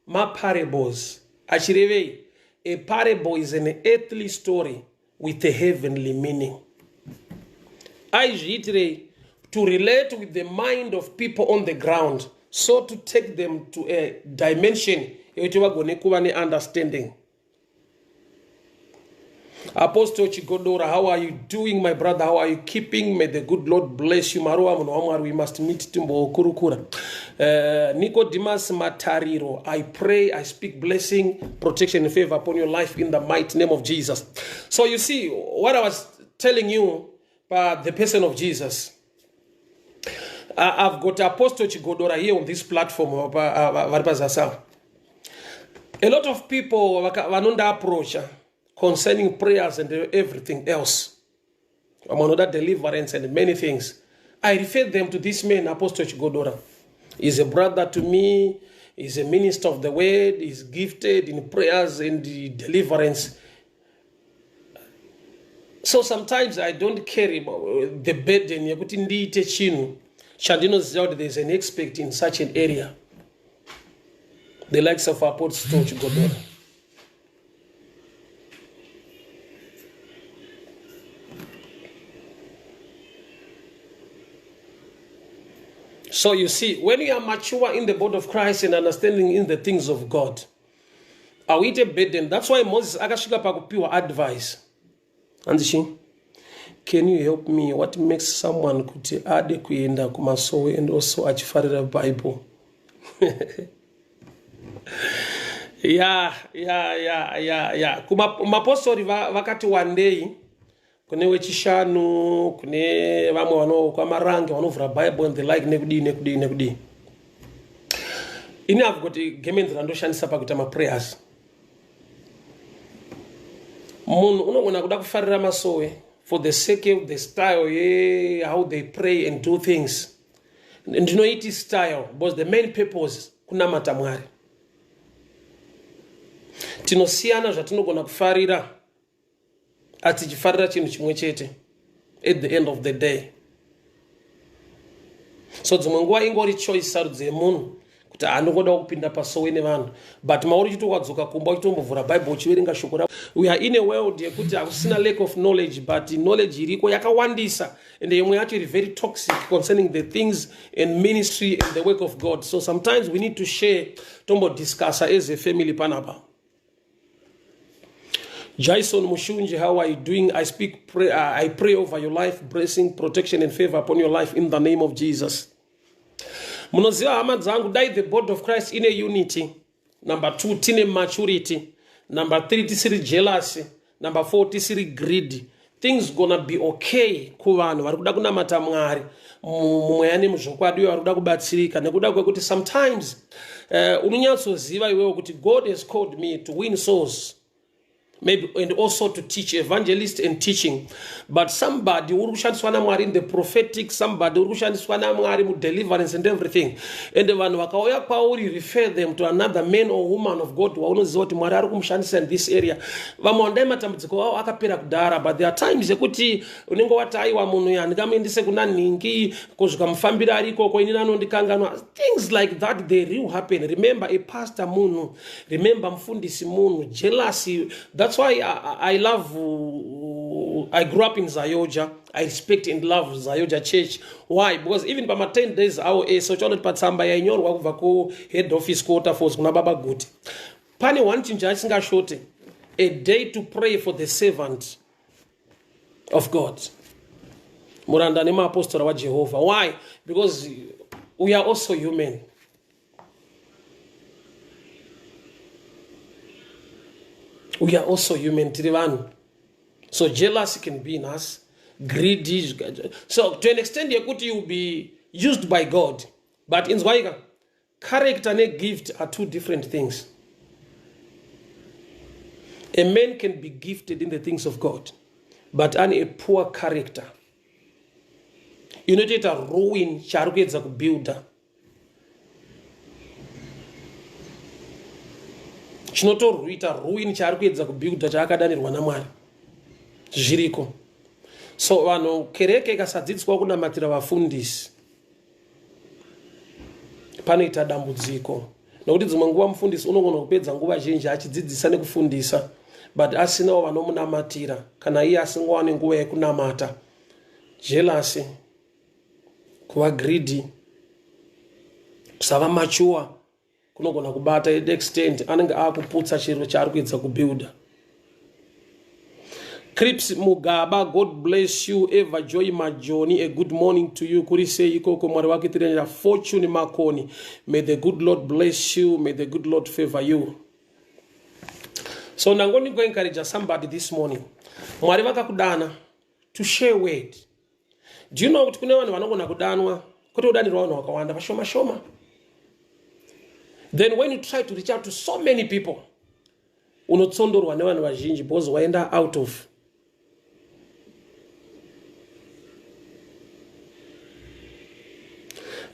maparables? Achirevei? A parable is an earthly story with a heavenly meaning. Aizviitirei? To relate with the mind of people on the ground, so to take them to a dimension yekuti vagone kuva neunderstanding. Apostle Chigodora, how are you doing, my brother? How are you keeping? May the good Lord bless you. Maruwa munhu waMwari, we must meet timbokurukura. Nicodemus Matariro, I pray, I speak blessing, protection and favor upon your life in the mighty name of Jesus. So you see, what I was telling you about the person of Jesus. I've got Apostle Chigodora here on this platform, vari pazasi. A lot of people vanonda-approacha concerning prayers and everything else. Vamwe vanoda deliverance and many things. I refer them to this man, Apostle Chigodora. He's a brother to me. He's a minister of the word. He's gifted in prayers and deliverance. So sometimes I don't carry the burden yekuti ndiite chinhu chandinoziva kuti there's an expert in such an area, the likes of Apostle Chigodora. So you see, when you are mature in the body of Christ and understanding in the things of God, hauite burden. That's why Moses akasvika pakupiwa advice. Hanzi chii? Can you help me? What makes someone kuti ade kuenda kumasowe and also achifarira Bible? Ya. Kumapostori vakati wandei, kune wechishanu, kune vamwe vanokwamarange vanovhura Bible and the like, nekudii, nekudii, nekudii. Ini have got gemenzi randoshandisa pakuita maprayers. Munhu unogona kuda kufarira masowe for the sake of the style ye how they pray and do things. Ndinoiti style because the main purpose kunamata Mwari. Tinosiyana zvatinogona kufarira, asi tichifarira chinhu chimwe chete at the end of the day. So dzimwe nguva ingori choice, sarudzo yemunhu kuti handingoda kupinda pasowe nevanhu, but mauri uchiti ukadzoka kumba uchitombovhura Bible uchiverenga shoko ra. We are in a world yekuti hakusina lack of knowledge, but knowledge iriko yakawandisa, and imwe yacho iri very toxic concerning the things and ministry and the work of God. So sometimes we need to share, tombodiscussa as a family panapa. Jason Mushunji, how are you doing? I speak, pray, I pray over your life, blessing, protection, and favor upon your life in the name of Jesus. Munoziva, hama dzangu, dai the body of Christ ine unity. Number two, tine maturity. Number three, tisiri jealousy. Number four, tisiri greed. Things gonna be okay kuvanhu vari kuda kunamata Mwari mumweya nemuzvokwadi, uye vari kuda kubatsirika, nekuda kwekuti sometimes unonyatsoziva iwewo kuti God has called me to win souls maybe and also to teach, evangelist and teaching, but somebody uri kushandiswa naMwari in the prophetic, somebody uri kushandiswa naMwari mudeliverance and everything, and vanhu vakauya kwauri, refer them to another man or woman of God waunoziva kuti Mwari ari kumushandisa in this area. Vamwe vandai matambudziko avo akapera kudhara, but there are times yekuti unenge wati, "Aiwa, munhu handingamuendese kuna nhingi kuzvikamufambira ari ikoko, inini anondikanganwa." Things like that, they real happen. Remember, a pastor munhu. Remember, mufundisi munhu. Jealousy. That's why I love, I grew up in ZAOGA. I respect and love ZAOGA Church. Why? Because even pama 10 days awo ese, uchaona kuti patsamba yainyorwa kubva kuhead office, kuWaterfalls, kuna Baba Guti, pane one chinhu chaachisingashote: a day to pray for the servant of God, muranda nemaapostora waJehovha. Why? Because we are also human. We are also human, tiri vanhu. So jealousy can be in us, greedy, so to an extent yekuti you will be used by God. But inzwaika, character negift are two different things. A man can be gifted in the things of God but ane a poor character inotoita ruin chaari kuedza kubuilda. Chinotoruita ruin chaari kuedza kubuilda, chaakadanirwa naMwari, zviriko. So vanhu, kereke ikasadzidziswa kunamatira vafundisi, panoita dambudziko, nokuti dzimwe nguva mufundisi unogona kupedza nguva zhinji achidzidzisa nekufundisa, but asinawo vanomunamatira, kana iye asingawane nguva yekunamata. Jealousy, kuva greedy, kusava mature kunogona kubata extent anenge akuputsa chiro chaari kuedza kubuilda. Crips Mugaba, God bless you. Eva Joy Majoni, a good morning to you. Kuri sei ikoko Mwari wakuitirira Fortune Makoni. May the good Lord bless you. May the good Lord favor you. So ndangoni go encourage somebody this morning. Mwari vakakudana to share word. Do you know kuti kune vanhu vanogona kudanwa kwete kudanirwa vanhu vakawanda vashoma shoma. Then when you try to reach out to so many people, unotsondorwa nevanhu vazhinji because waenda out of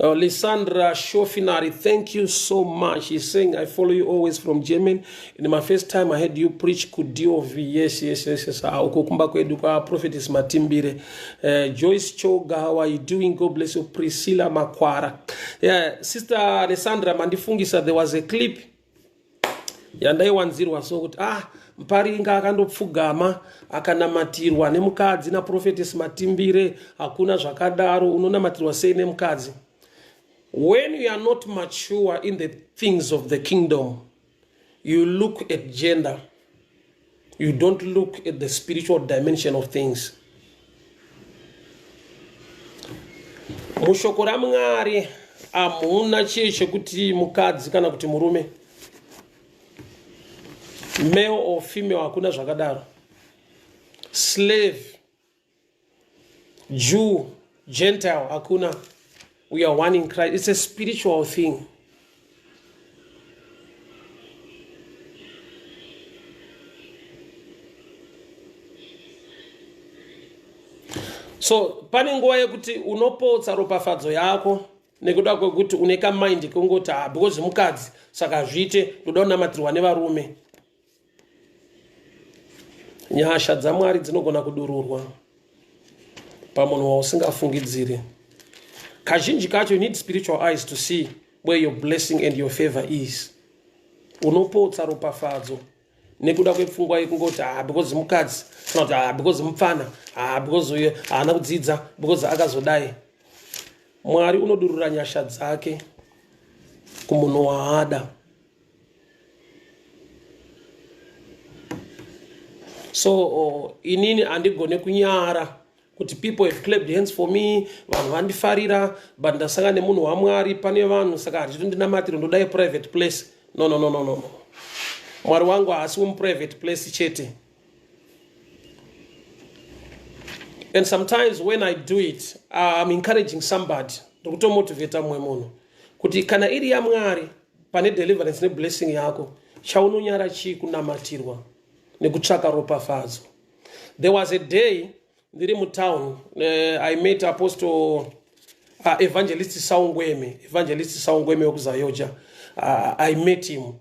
Lysandra Shofinari, thank you so much. He's saying, I follow you always from Germany. In my first time, I heard you preach Kudiov. Yes, yes, yes, yes. Ah, uko kumba kwedu kwa Prophetess Matimbire. Joyce Choga, how are you doing? God bless you. Priscilla Makwara. Yeah, Sister Lysandra Mandifungisa, there was a clip yandaiwanzirwa so kuti ah Mparinga akandopfugama akanamatirwa nemukadzi naProphetess Matimbire, hakuna zvakadaro, unonamatirwa sei nemukadzi? When you are not mature in the things of the kingdom, you look at gender, you don't look at the spiritual dimension of things. Mushoko raMwari hamuna chiye chekuti mukadzi kana kuti murume, male or female, hakuna zvakadaro. Slave, Jew, Gentile, hakuna. We are one in Christ. It's a spiritual thing. So pane nguva yekuti unopotsa ropafadzo yako nekuda kwekuti une kamind kungoti ah, because mukadzi saka hazviite, ndoda kunamatirwa nevarume. Nyasha dzaMwari dzinogona kudururwa pamunhu wausingafungidziri. Kazhinji kacho you need spiritual eyes to see where your blessing and your favor is. Unopotsa ropafadzo nekuda kwepfungwa yekungoti ah, because mukadzi, kana kuti ah, because mupfana, ah, because uyo haana kudzidza, because akazodai. Mwari unodurura nyasha dzake kumunhu waada. So inini handigone kunyara kuti people have clapped hands for me, vanhu vandifarira, but ndasangana nemunhu waMwari pane vanhu, saka handitondinamatiro, ndodai private place. No, no, no, no, no. Mwari wangu haasi wemuprivate place chete. And sometimes when I do it, I'm encouraging somebody, ndikutomotivata mumwe munhu kuti kana iri yaMwari pane deliverance neblessing yako, chaunonyara chii kunamatirwa nekutsvaka ropafadzo? There was a day ndiri mutown, I met Apostle Evangelist Saungweme, Evangelist Saungweme wekuZayoja. I met him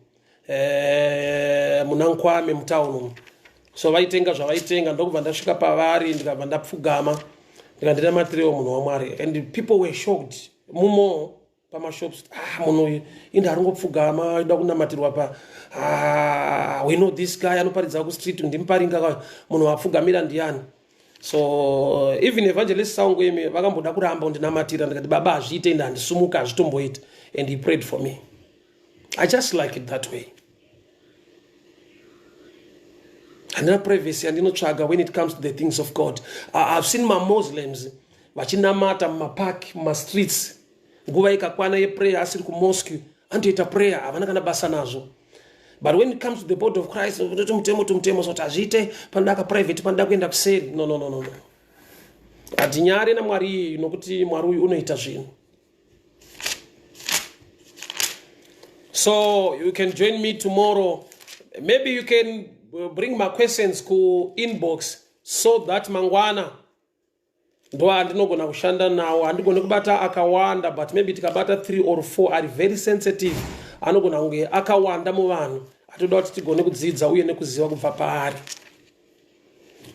muna Nkwame mutown umu. So vaitenga zvavaitenga, ndokubva ndasvika pavari, ndikabva ndapfugama, ndikandinamatirewo munhu waMwari. And people were shocked mumo pamashops, ah, munhu uyu inde aringopfugama aida kunamatirwa pa, ah, we know this guy anoparidza kustreet, ndiMuparinga, munhu wapfugamira ndiani? So even Evangelist Saungweme vakamboda kuramba kundinamatira, ndikati baba hazviite, ende handisumuka, hazvitomboita. And he prayed for me. I just like it that way. Handina privacy yandinotsvaga when it comes to the things of God. I've seen maMuslims vachinamata mumapark, mumastreets. Nguva ikakwana yeprayer, asiri kumosque anotoita prayer, havana kana basa nazvo. But when it comes to the body of Christ, toti mutemo tumutemo, so hazviite, panoda kaprivate, panoda kuenda kuseri. No, no, no, no, no. Hatinyare naMwari iyi, nokuti Mwari uyu unoita zvinhu. So you can join me tomorrow. Maybe you can bring my questions ku inbox so that mangwana ndo andinogona kushanda nawo. Handigoni kubata akawanda, but maybe tikabata 3 or 4 ari very sensitive, anogona kunge akawanda muvanhu atoda kuti tigone kudzidza uye nekuziva kubva paari.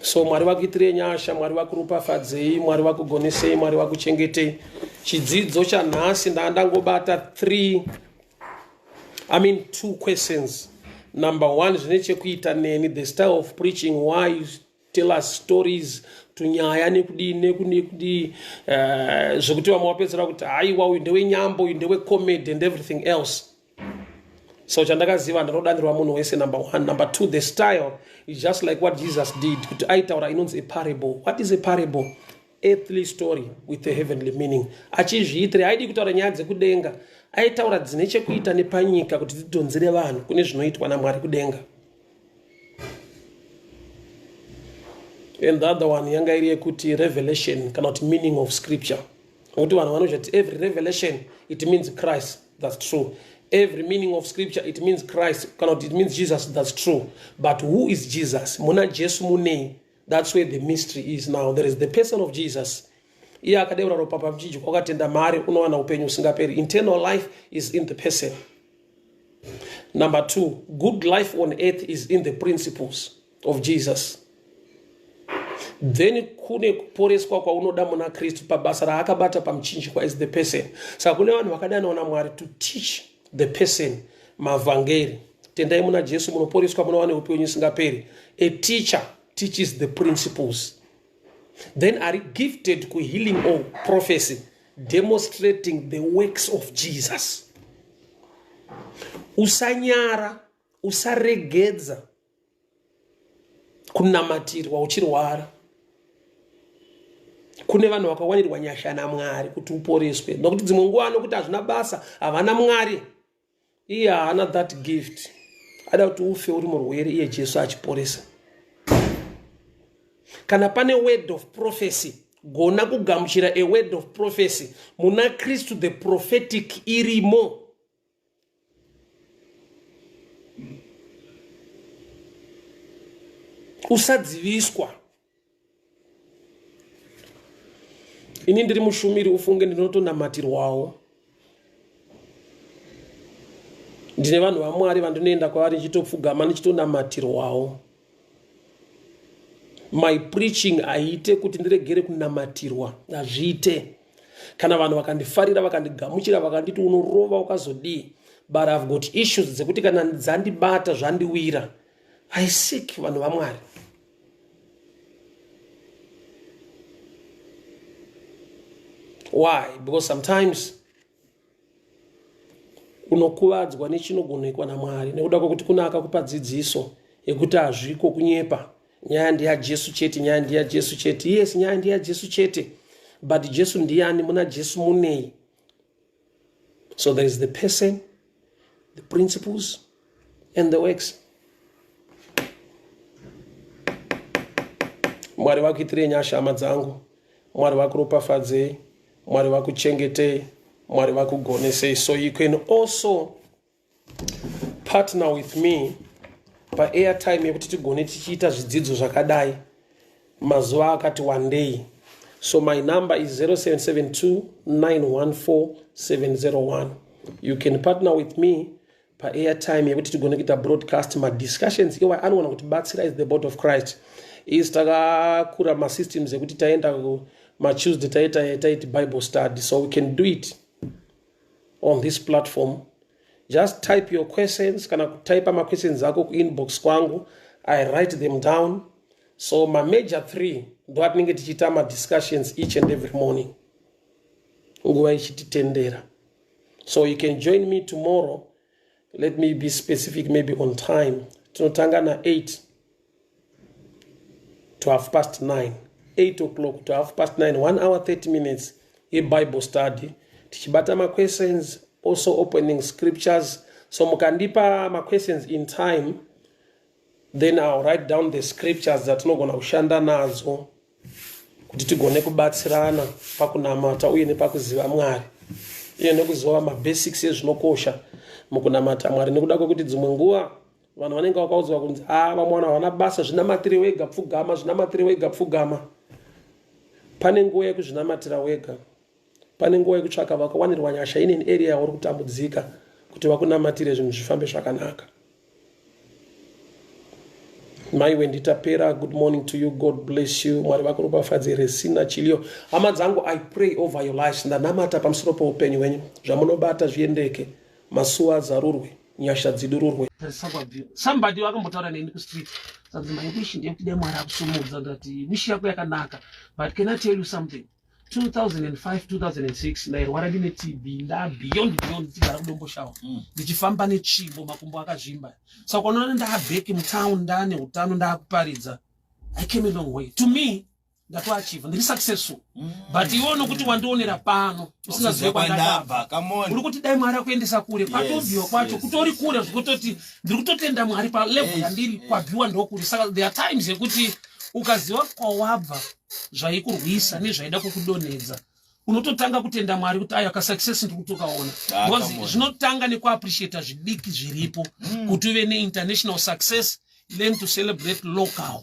So Mwari vakuitirei nyasha, Mwari vakuropafadzei, Mwari vakugonesei, Mwari vakuchengetei. Chidzidzo chanhasi ndangobata 3, I mean 2 questions. Number 1 zvine chekuita neni, the style of preaching, why you tell us stories, tunyaya nekudii nekudii, zvekuti vamwe vapedzera kuti haiwa, uyu ndewenyambo, uyu ndewecomedy and everything else. So chandakaziva, ndinodanirwa munhu wese, number one. Number two, the style is just like what Jesus did, kuti aitaura inonzi a parable. What is a parable? Earthly story with a heavenly meaning. Achizviitire aidi kutaura nyaya dzekudenga, aitaura dzine chekuita nepanyika kuti dzidhonzere vanhu kune zvinoitwa naMwari kudenga. And the other one yanga iri yekuti revelation, kana kuti meaning of scripture, nokuti vanhu vanozvati every revelation, it means Christ. That's true. Every meaning of scripture, it means Christ, kana kuti it means Jesus. That's true. But who is Jesus? Muna Jesu munei? That's where the mystery is. Now there is the person of Jesus. Iye akadeura ropa pamuchinjikwa, wakatenda mari unowana upenyu husingaperi. Internal life is in the person. Number two, good life on earth is in the principles of Jesus. Then kune kuporeswa kwaunoda muna Kristu pabasa raakabata pamuchinjikwa, is the person. Saka kune vanhu vakadanwa naMwari to teach the person mavhangeri. Tendai muna Jesu, munoporeswa, munowana upenyu usingaperi. A teacher teaches the principles. Then are gifted kuhealing or prophecy, demonstrating the works of Jesus. Usanyara, usaregedza kunamatirwa uchirwara. Kune vanhu vakawanirwa nyasha naMwari kuti uporeswe, nokuti dzimwe nguva nokuti hazvina basa, havana Mwari. Iye haana that gift, ada kuti ufe uri murwere, iye Jesu achiporesa. Kana pane word of prophecy, gona kugamuchira a word of prophecy muna Kristu. The prophetic irimo. Usadziviswa. Ini ndiri mushumiri, ufunge, ndinotonamatirwawo. Ndine vanhu vaMwari vandinoenda kwavari ndichitopfugama, ndichitonamatirwawo. My preaching haiite kuti ndiregere kunamatirwa, hazviite. Kana vanhu vakandifarira, vakandigamuchira, vakanditi unorova, ukazodii, but I've got issues dzekuti kana dzandibata, zvandiwira. I seek vanhu vaMwari. Why? Because sometimes unokuvadzwa nechinogonekwa naMwari, nekuda kwekuti kuna akakupa dzidziso yekuti hazviko, kunyepa, nyaya ndeyaJesu chete, nyaya ndeyaJesu chete. Yes, nyaya ndeyaJesu chete, but Jesu ndiani? Muna Jesu munei? So there is the person, the principles and the works. Mwari vakuitirei nyasha, hama dzangu. Mwari vakuropafadzei, Mwari vakuchengetei, Mwari vakugonesei. So you can also partner with me paairtime yekuti tigone tichiita zvidzidzo zvakadai mazuva akati one day. So my number is 0772 914 701. You can partner with me paairtime yekuti tigone kuita broadcast madiscussions iwa anowana kutibatsira is the body of Christ. Is takakura masystems ekuti taenda matuesday, taita taiti Bible study, so we can do it on this platform. Just type your questions, kana kutaipa maquestions ako kuinbox kwangu. I write them down. So mamajor three ndo atinenge tichiita madiscussions each and every morning, nguva ichititendera. So you can join me tomorrow. Let me be specific maybe on time. Tinotanga na8 to half past 9, 8 o'clock to half past 9, 1 hour 30 minutes yebible study, tichibata maquestions, also opening scriptures. So mukandipa maquestions in time, then I'll write down the scriptures dzatinogona kushanda nadzo kuti tigone kubatsirana pakunamata uye nepakuziva Mwari, uye nekuziva mabasics ezvinokosha mukunamata Mwari, nekuda kwekuti dzimwe nguva vanhu vanenge vakaudzwa kunzi a vamwe vanhu havana basa, zvinamatire wega, pfugama, zvinamatire wega, pfugama. Pane nguva yekuzvinamatira wega, pane nguva yekutsvaka vakawanirwa nyasha in an area yauri kutambudzika kuti vakunamatire, zvinhu zvifambe zvakanaka. Maiwe nditapera, good morning to you. God bless you. Mwari vakuropafadze. Resina Chilio, hama dzangu, I pray over your lives. Ndanamata pamusoro peupenyu hwenyu, zvamunobata zviendeke, masuwa azarurwe, nyasha dzidururwe. Somebody vakambotaura neni kustreet, sanzi, "My wish ndeyekuti dai Mwari akusumudza." Ndati, "Wish yako yakanaka, but can I tell you something? 2005, 2006 ndairwara ndine TB, nda beyond beyond, ndichigara kuDomboshawa, ndichifamba netsvimbo, makumbo akazvimba. Saka unoona ndaback mutown, ndaane utano, ndaakuparidza. I came a long way. To me ndatoachieva, ndiri successful, but iwe nokuti wandionera pano usingazive kwandakabva, Come on. uri kuti dai Mwari akuendesa kure. Kwatobviwa kwacho kutori kure, zvekutoti ndiri kutotenda Mwari palevel yandiri. Kwabviwa ndokuri. Saka there are times yekuti ukaziva kwawabva, zvaikurwisa nezvaida kukudonhedza, unototanga kutenda Mwari kuti ayo kasuccess ndiri kutokaona. Ah, Because come on. zvinotanga nekuappreciata zvidiki zviripo. Kuti uve neinternational success, learn to celebrate local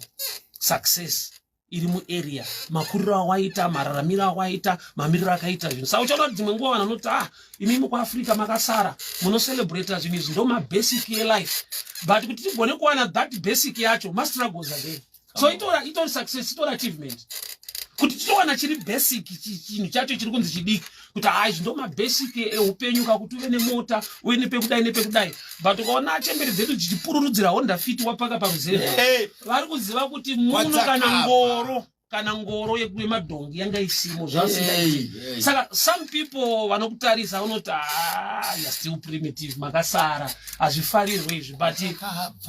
success iri muarea, makuriro awaita, mararamiro awaita, mamiriro akaita zvinhu. Saka uchaona kuti dzimwe nguva vanhu vanoti, "Ah, imimi kuAfrica makasara, munocelebrata zvinhu izvi, ndo mabasic elife." But kuti tigone kuwana that basic yacho, mastruggles again. So itora itori success, itori achievement kuti titowana chiri basic, chinhu chacho chiri kunzi chidiki, kuti hai, izvi ndo mabasic eupenyu kakuti uve nemota, uve nepekudai nepekudai. But ukaona achemberi dzedu dzichipururudzira Honda Fit wapaka paruzevha, Hey, vari kuziva kuti muno kana Kwatakabva. ngoro, kana ngoro yemadhongi yanga isimo, zvasingaiti. Hey, hey. Saka some people vanokutarisa vanoti, "Ah, you are still primitive, makasara, hazvifarirwe izvi." But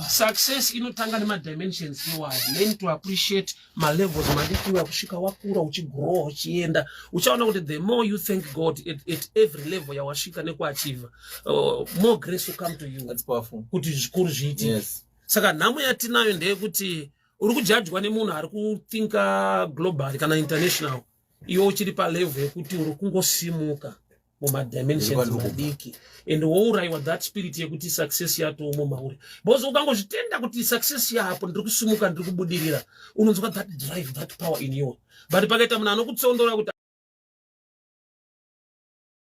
success inotanga nemadimensions iwayo. Learn to appreciate malevels madiki uya kusvika wakura, uchigrowa, uchienda, uchaona kuti the more you thank God at every level yawasvika nekuachieva, more grace will come to you That's powerful. kuti zvikuru zviitike. Saka nhamo yatinayo ndeyekuti uri kujudgwa nemunhu ari kuthinka global kana international, iwe uchiri palevel yekuti uri kungosimuka mumadimensions Uri kwandiri. madiki, and wourayiwa that spirit yekuti success yatomo mauri, because ukangozvitenda kuti success yapo, ndiri kusimuka, ndiri kubudirira, unonzwa that drive, that power in you. But pakaita munhu anokutsondora kuti